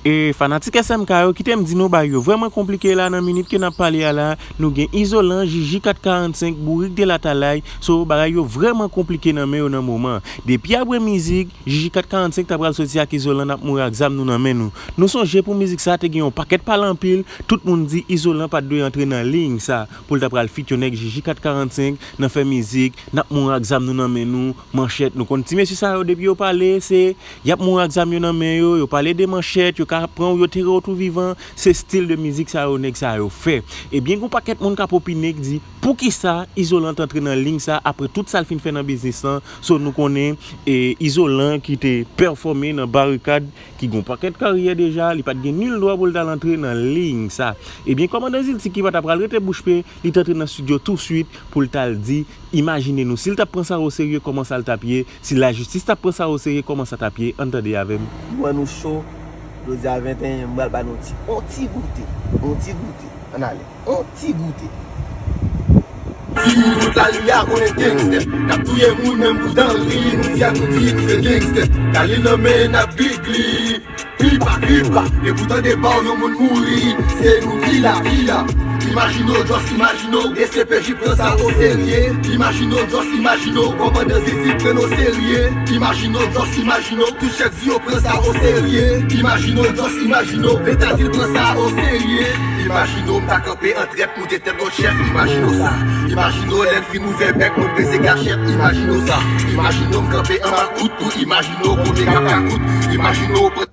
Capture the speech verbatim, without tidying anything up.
E fanatik S M K yo, kite m di nou, bagay yo vrèman konplike la. Nan minit ke n ap pale a la, nou gen Izolan, Jiji kat karannsenk, Bourik de Latalay. So, bagay yo vrèman konplike nan men yo nan moman. Depi apre mizik, Jiji kat karannsenk ta pral soti ak Izolan, N ap mouri ak zam nou nan men nou. Nou sonje pou mizik sa te gen yon pakèt pale anpil, tout moun di Izolan pa t dwe antre nan liy sa pou l ta pral feat yon nèg Jiji kat karannsenk nan fè mizik, N ap mouri ak zam nou nan men nou, manchèt. Nou konn ti mesye sa yo, depi yo pale, se y ap mouri ak zam yo nan men yo, yo pale de manchèt, yo ka pran w, yo tere w tou vivan, se stil de mizik sa yo nèg sa yo fè. Ebyen, gen yon pakèt moun k ap opine k di, poukisa Izolan t antre nan liy sa apre tout sa l fin fè nan biznis lan? So, nou konnen, e, Izolan ki te pèfòme nan Barikad, ki gen yon pakèt karyè deja, li pa t gen nil dwa pou l t al antre nan liy sa. Ebyen, kòmandan Zilti ki pa t ap pral rete bouch be, li t antre nan estidyo touswit pou l t al di, imajine nou, si l t ap pran sa oserye, kòman sa l t ap ye, si lajistis t ap pran sa oserye, kòman sa t ap ye, ann tande avè m. Mwen nou cho, jodi a venteyen, m pral ba nou ti, on ti goute, on ti goute, ann ale, on ti goute. Di tout lari a konnen gangstè, n ap touye moun menm pou dan ri, nou di a nou di nou se gangstè, kale nan men n ap gligli. Gripa, gripa, depi w tande ba w yon moun mouri, se nou ki la, ki la. Imajine w, just imajine w, D C P J pran sa oserye. Imajine w, just imajine w, kòmandan Zizi pran n oserye. Imajine w, just imajine w, tout chèf di yo pran sa oserye. Imajine w, just imajine w, Leta di l pran sa oserye. Imajine w, m ta kanpe an trèt, moute tèt lòt chèf. Imajine w sa. Imajine w, lè n fin ouvè bèk, nou peze kachèt. Imajine w sa. Imajine w, m kanpe anba kout tou. Imajine w, kote k ap ka kout. Imajine w,